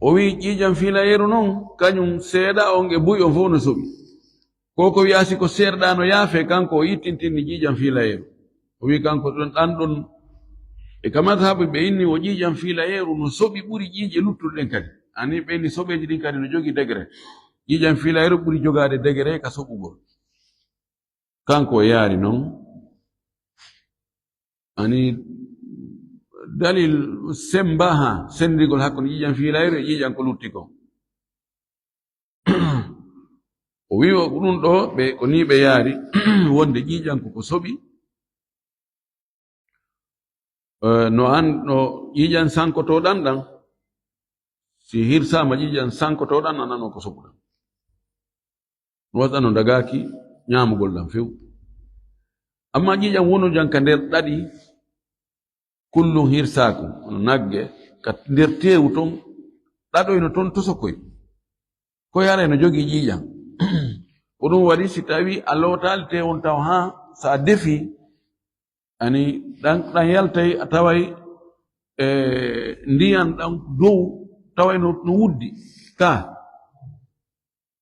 O wi'i, ƴiiƴam fiilayeeru non, kañum seeɗa on e buy on fof no soɓi. Ko ko wi'a si ko seerɗa no yaafe, kanko o yittintinni ƴiiƴam fiilayeeru. O wi'i kanko ɗon, ɗan ɗon, e ka mazhabu ɓe inni o ƴiiƴam fiilayeeru no soɓi ɓuri ƴiiƴe luttuɗe ɗen kadi. Ani ɓe inni soɓeeji ɗin kadi no jogii degré. Ƴiiƴam fiilayeeru ɓuri jogaade degré ka soɓugol. Kanko o yaari non. Ani dalil semba ha senndigol hakkunde ƴiiƴam fiilayre e ƴiiƴam ko lutti kon. O wi'i o ɗum ɗoo, ɓe, ko nii ɓe yaari, wonde ƴiiƴam ko ko soɓi. Eh, no an, no ƴiiƴam sankotooɗam ɗam, si hirsaama ƴiiƴam sankotooɗam, a nano ko soɓuɗam. Wasano dagaaki ñaamugol ɗam few. Amma ƴiiƴam wonujam ka nder ɗaɗi, kullum hirsaaku, hono nagge, ka nder teewu ton, ɗaɗoyno ton tosokoy. Ko yara eno jogii ƴiiƴam. Ko ɗum waɗi si tawii a lootaali teewu on taw haa so a defii, ani ɗan, ɗan yaltay a taway, e, ndiyan ɗan dow, taway no, no wuddi. Ka.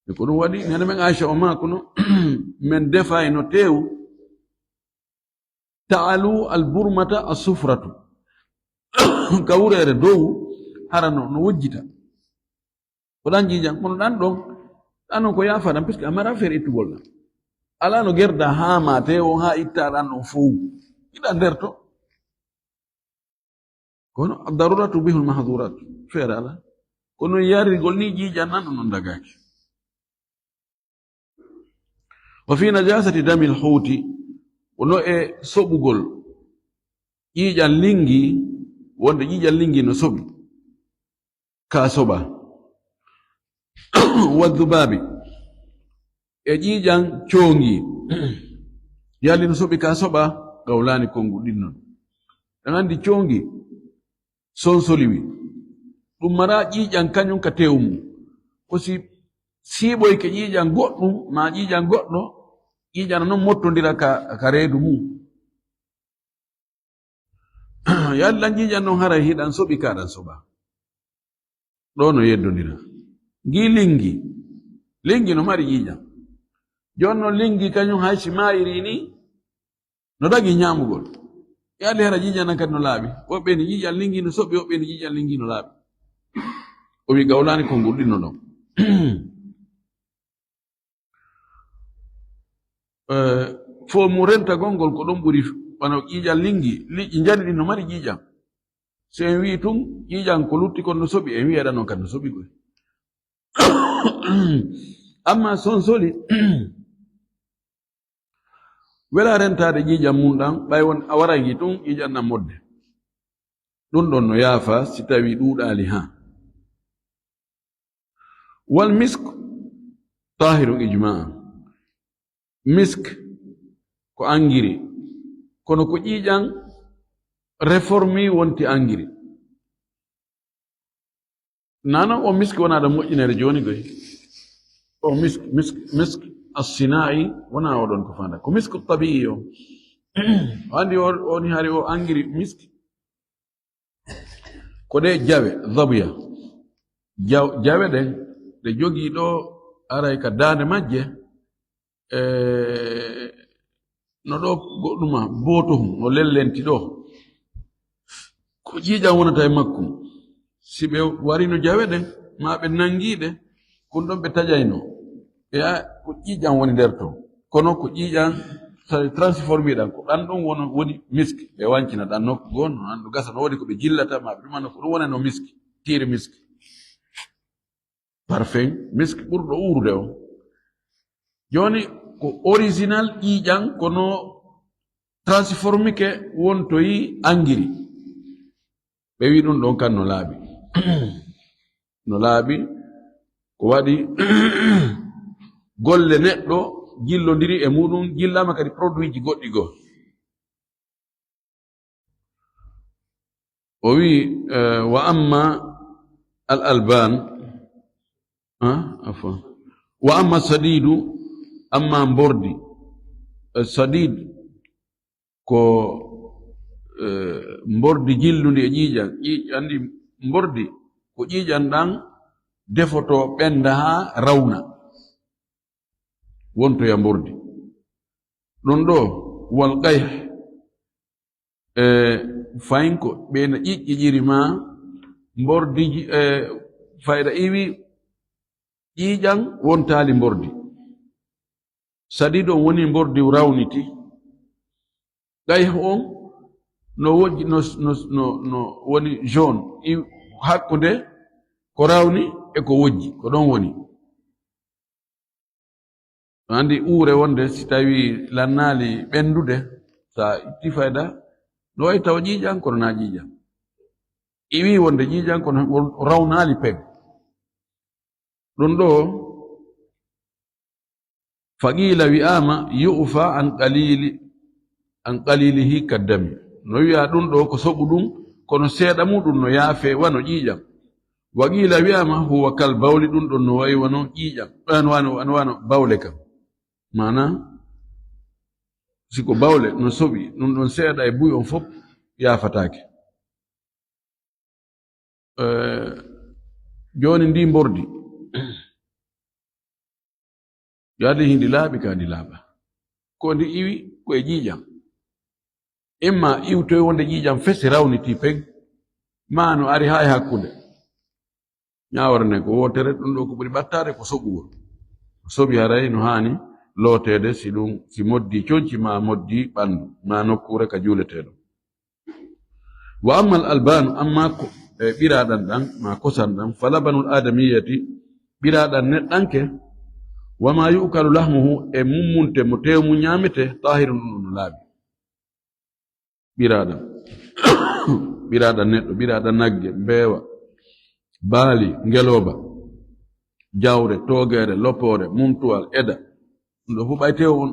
E ko ɗum waɗi, nene men Aisha o maakuno, men defayno teewu, ta'alu al-burmata as-sufratu. Ka wureere dow, hara no, no wojjita. Ko ɗan ƴiiƴan, kono ɗan ɗon, ɗan ɗon ko yaafa ɗan, puisque a mara feere ittugol ɗan. Alaa no gerda haa maate o, haa itta ɗan ɗon fow. Iɗa nder to. Kono ad-daruratu tubihul mahdurat. Feere alaa. Kono yarrigol ni ƴiiƴan nan ɗon dagaaki. Wa fi najasati damil huuti, wono e soɓugol ƴiiƴan lingi, wonde ƴiiƴan lingi no soɓi, ka soɓa. Wa dhubaabi, e ƴiiƴan coongi, yalli no soɓi ka soɓa, qawlaani konnguɗi ɗiɗi non. Ɗan anndi coongi, sonsoli wi, ɗum mara ƴiiƴan kañum ka teewu mum. Ko si siiɓoyke ƴiiƴan goɗɗum, ma ƴiiƴan goɗɗo, ƴiiƴan non mottondira ka, ka reedu mum. Yalla ƴiiƴan non haray hiɗan soɓi ka ɗan soɓa. Ɗo no yeddondira. Ngi lingi. Lingi no mari ƴiiƴan. Jon non lingi kañum hay si maayiri ni, no dagi ñaamugol. Yalli hara ƴiiƴan nan kadi no laaɓi. Woɓɓe ni ƴiiƴan lingi no soɓi, woɓɓe ni ƴiiƴan lingi no laaɓi. O wi qawlaani konnguɗi ɗiɗi non. Eh, fo mu rentagol ngol ko ɗon ɓuri, wano ƴiiƴan lingi, liƴƴi njani ɗin no mari ƴiiƴan. Si en wi'i tun, ƴiiƴan ko lutti kon no soɓi, en wi'a ɗan non kadi no soɓi koy. Amma sonsoli, wela rentaade ƴiiƴan mun ɗan, ɓay won a waray ngi tun, ƴiiƴan ɗan modde. Ɗun ɗon no yaafa si tawi ɗuuɗaali haa. Wal misk tahirun ijma'an. Misk ko angiri, kono ko ƴiiƴan réforme wonti angiri. Nana o misk wona ɗo moƴƴinere jooni koy. O misk, misk, misk as-sina'i wona oɗon ko fanda. Ko misk tabi'i o. O andi o, o ni hari o angiri misk. Ko ɗe jawe, zabuya. Jaw-, jawe ɗen, ɗe jogii ɗo aray ka daande majje, e, no ɗo goɗɗuma, bootohum, no lellenti ɗo. Ko ƴiiƴan wonata e makkum. Si ɓe warino jawe ɗen, ma ɓe nangii ɗe, kun ɗon ɓe taƴayno. E a, ko ƴiiƴan woni nder ton. Kono ko ƴiiƴan tra-, transformé ɗan, ko ɗan ɗon wono, woni misk. Ɓe wancina ɗan nokku goo, no an ɗo gasa no woni ko ɓe jillata, ma ɓe ɗumano ko ɗum wonano misk, tiire misk. Parfum, misk ɓurɗo uurude o. Jooni ko original ƴiiƴan, kono transformike wontoyi angiri. Ɓe wi ɗum ɗon kan no laaɓi. No laaɓi, ko waɗi golle neɗɗo jillondiri e muɗum, jillaama kadi produitji goɗɗi goo. O wi, eh, wa amma al alban, ah, afwan. Wa amma sadidu, amma mbordi. Eh, sadid ko, eh, mbordi jillundi e ƴiiƴan. Ƴi-, andi mbordi ko ƴiiƴan ɗan defoto ɓenda haa rawna. Wontoya mbordi. Ɗum ɗo, wal qayh, e, fayin ko ɓe na ƴiƴƴiƴiri ma mbordi, e, fayda iwi ƴiiƴan wontaali mbordi. Sadiid on woni mbordi rawniti. Qayh on no wojji, no, no, no, no woni jaune. I hakkunde ko rawni e ko wojji, ko ɗon woni. No andi uure wonde si tawi lannaali ɓendude, sa itti fayda, no wayi tawa ƴiiƴan, kono na ƴiiƴan. Iwi wonde ƴiiƴan, kono o rawnaali peg. Ɗum ɗo, faqiila wi'aama, yu'fa an qalili, an qalilihi kaddami. No wi'a ɗum ɗo ko soɓu ɗum, kono seeɗa muɗum no yaafe wano ƴiiƴan. Waqiila wi'aama, huwa kal bawli, ɗum ɗon no wayi wano ƴiiƴan. An wano, an wano bawle kam. Maana, si ko bawle no soɓi, ɗum ɗon seeɗa e buy on fof yaafataake. Eh, jooni ndi mbordi. Yaade hindi laaɓi ka ndi laaɓa. Ko ndi iwi ko e ƴiiƴan. Imma iwtoy wonde ƴiiƴan fesi rawniti peg, ma no ari haa e hakkunde. Ñaawre nden ko wootere, ɗum ɗo ko ɓuri ɓattaade ko soɓugol. Soɓi haray no haani looteede si ɗum, si moddi conci ma moddi ɓanndu ma nokkuure ka juuleteeɗo. Wa ammal albaanu, amma ko, e ɓiraaɗan ɗan, ma kosan ɗan, fa labanul aadamiyati, ɓiraaɗan neɗɗanke, wa ma yu'kalu lahmuhu, e mummunte mo teewu mum ñaamete, taahirun, ɗum ɗon no laaɓi. Ɓiraaɗan, ɓiraaɗan neɗɗo, ɓiraaɗan nagge, mbeewa, baali, ngelooba, jawre, toogeere, lopoore, muntuwal, eda. Ɗum ɗo fof ɓay teewu on,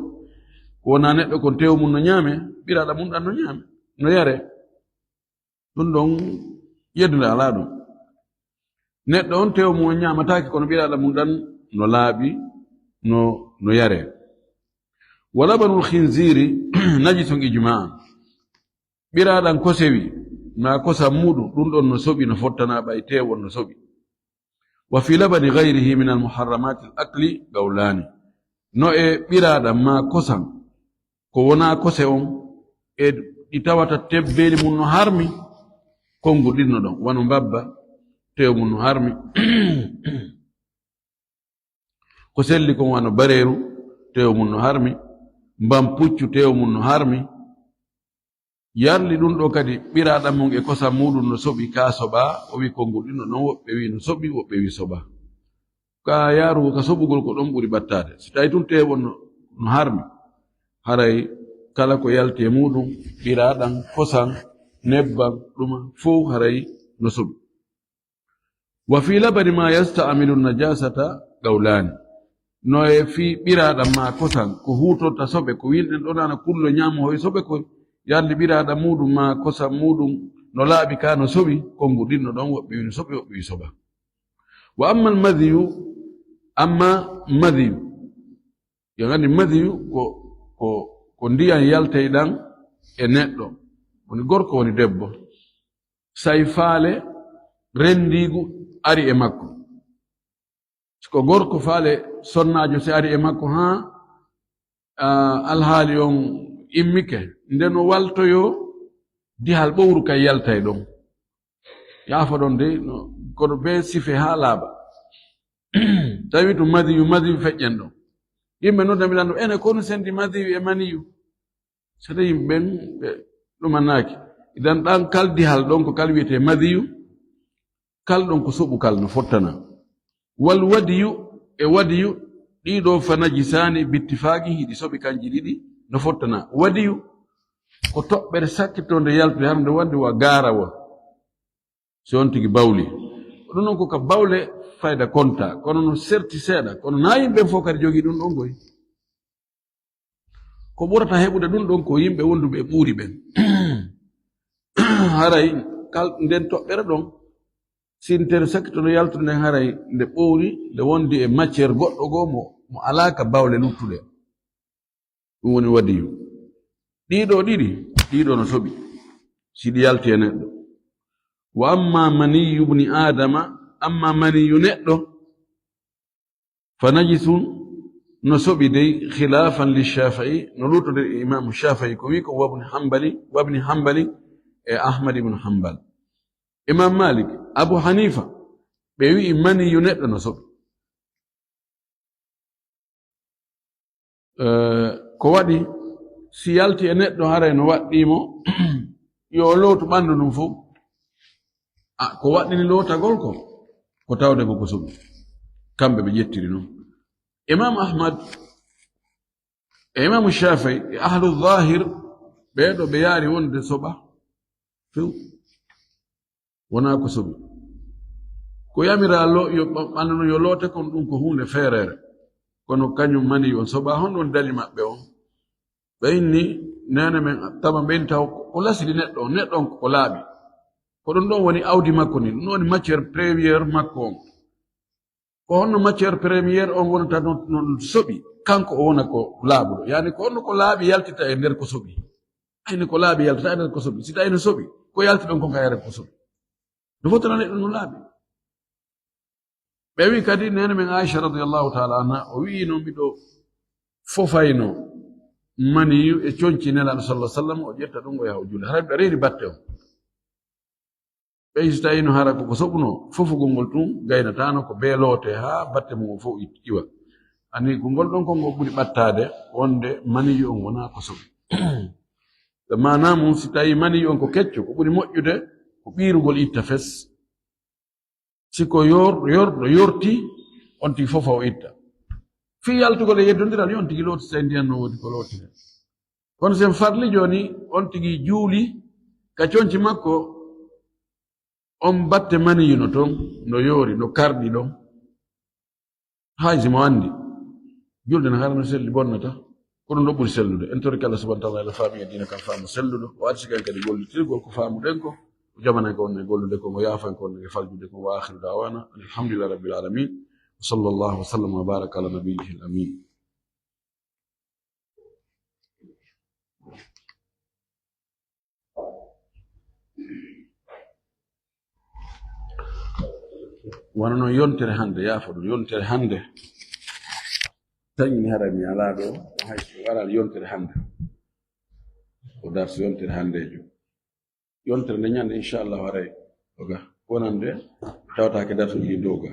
ko wonaa neɗɗo kon teewu mum no ñaame, ɓiraaɗan mum ɗan no ñaame, no yare. Ɗum ɗon yeddude alaa ɗum. Neɗɗo on teewu mum on ñaamataake, kono ɓiraaɗan mum ɗan no laaɓi, no, no yare. Wa labanul khinziiri najisun ijma'an. Ɓiraaɗan kosewi, ma kosan muuɗum, ɗum ɗon no soɓi, no fottanaa ɓay teewu on no soɓi. Wa fi labani ghayrihi min al muharramati al akli qawlani. No e ɓiraaɗan ma kosan, ko wonaa kose on, e ɗi tawata tebbeeli mum no harmi, konngol ɗin no ɗon. Wano mbabba, teewu mum no harmi. Ko selli kon wano bareeru, teewu mum no harmi. Mbam puccu, teewu mum no harmi. Yarli ɗum ɗo kadi, ɓiraaɗan mum e kosan muuɗum no soɓi, ka soɓaa, o wi konngol ɗin no ɗon, woɓɓe wi no soɓi, woɓɓe wi soɓaa. Ka yaarugo ka soɓugol ko ɗon ɓuri ɓattaade. Si tawi tun teewu on no, no harmi, haray kala ko yalti e muuɗum, ɓiraaɗan, kosan, nebban, ɗuma, fow haray no soɓi. Wa fi labani ma yasta'milu najasata qawlani. No e fii ɓiraaɗan ma kosan, ko huutorta soɓe, ko winɗen ɗon ana kullo ñaamo hoy soɓe koy, yarli ɓiraaɗan muuɗum ma kosan muuɗum no laaɓi ka no soɓi, konngol ɗin no ɗon, woɓɓe wi no soɓi, woɓɓe wi soɓaa. Wa ammal madhiyu, amma madhiyu, yo nganndi madhiyu ko, ko, ko ndiyan yaltay ɗan e neɗɗo, woni gorko, woni debbo. Say faale renndiigu ari e makko. Si ko gorko, faale sonnaajo si ari e makko, haa, ah, alhaali on immike, nde no waltoyoo dihal ɓowru kay yaltay ɗon. Yaafo ɗon dey, no, kono bee sife haa laaɓa. Tawi to madiyu, madiyu feƴƴen ɗon. Yimɓe nodda mi lanndo, ene konu sendi madiyu e maniyu? Sata yimɓe ɓen, ɓe ɗumanaaki. Idan ɗan kal dihal ɗon ko kal wiyetee madiyu, kal ɗon ko soɓu kal no fottana. Wal wadiyu e wadiyu, ɗiɗo fa najisaani bittifaaqi, hiɗi soɓi kanji ɗiɗi, no fottana. Wadiyu ko toɓɓere sakkitoo nde yaltude, hara nde wonde wa gaarawo. Si on tigi bawli. Ko ɗum non ko ka bawle fayda konta, kono no serti seeɗa, kono na yimɓe fof kadi jogii ɗum ɗon koy. Ko ɓurata heɓude ɗum ɗon ko yimɓe wonduɓe e ɓuuri ɓen. Haray kal nden toɓɓere ɗon, sintere sakkito no yaltude nden, haray nde ɓowri, nde wondi e matière goɗɗo goo mo, mo alaa ka bawle luttuɗe. Ɗum woni wadiyu. Ɗiɗo ɗiɗi, ɗiɗo no soɓi. Si ɗi yalti e neɗɗo. Wa amma maniyyu ibni Adama, amma maniyu neɗɗo, fa najisun, no soɓi dey, khilafan li Shafi'i, no luttode e Imaamu Shafi'i ko wi ko, wabni Hanbali, wabni Hanbali, e Ahmad ibn Hanbal. Imam Malik, Abu Hanifa, ɓe wi'i maniyu neɗɗo no soɓi. Eh, ko waɗi, si yalti e neɗɗo, haray no waɗɗii mo, yo o lootu ɓanndu ndun fow. A, ko waɗɗini lootagol ko, ko tawde ko ko soɓi. Kamɓe ɓe ƴettiri non. Imam Ahmad, e Imam Shafi'i, e ahlu zahir, ɓee ɗoo ɓe yaari wonde soɓa few. Wonaa ko soɓi. Ko yamiraa lo-, yo ɓa-, ɓanndu ndun yo loote kon, ɗum ko huunde feereere. Kono kañum mani yo soɓa, honɗum woni dali maɓɓe on? Ɓe inni, neene men tama ɓen taw ko, ko lasli neɗɗo on, neɗɗo on ko laaɓi. Ko ɗum ɗon woni awdi makko ndin, ɗum woni matière première makko on. Ko honno matière première on wonata non, non soɓi, kanko o wona ko laaɓuɗo? Yaani ko honno ko laaɓi yaltita e nder ko soɓi? Ayni ko laaɓi yaltata e nder ko soɓi. Si tawi no soɓi, ko yalti ɗon kon ka yare ko soɓi. No fotana neɗɗo no laaɓi. Ɓe wi kadi, neene men Aisha radiyallahu ta'ala anha, o wi'i no miɗo fofayno maniyu e conci Nelaaɗo sallallahu alaihi wasallam, o ƴetta ɗum o yaha o juula. Haray miɗo reeni batte on. Ɓey si tawiino hara koko soɓunoo, fofugol ngol tun gaynataano ko bee loote haa batte mum o fof it-, iwa. Ani ko ngol ɗon konngol ɓuri ɓattaade wonde maniyu on wonaa ko soɓi. Maanaa mum, si tawii maniyu on ko kecco, ko ɓuri moƴƴude ko ɓiirugol itta fes. Si ko yor-, yorɗo yorti, on tigi fof o itta. Fii yaltugol e yeddondiral, yo on tigi looti, so tawi ndiyan no woodi ko lootire. Kono sen farli jooni, on tigi juuli ka conci makko, on batte maniyu no ton, no yoori, no karɗi ɗon. Hay si mo anndi, julde no hara no selli, bonnata, ko ɗum ɗo ɓuri sellude. En torike Allah subhanahu wa ta'ala, Allah faami e diina kan faamu selluɗo, o arsike en kadi gollitirgol ko faamuɗen ko, o jamanen ko wonno e gollude ko, o yaafan ko wonno e faljude ko. Wa akhiru da'wana alhamdulillahi rabbil alamin. Wa sallallahu wa sallam wa baraka ala nabiyyihi al-amin. Wano non yontere hannde, yaafo ɗum, yontere hannde. Tañi mi haray mi alaa ɗo, hay so waral yontere hannde. Ko darsu yontere hanndeejo. Yontere nde ñande, inchallahu, haray ko ga. Wonande tawataake darsuuji ɗi dow ga.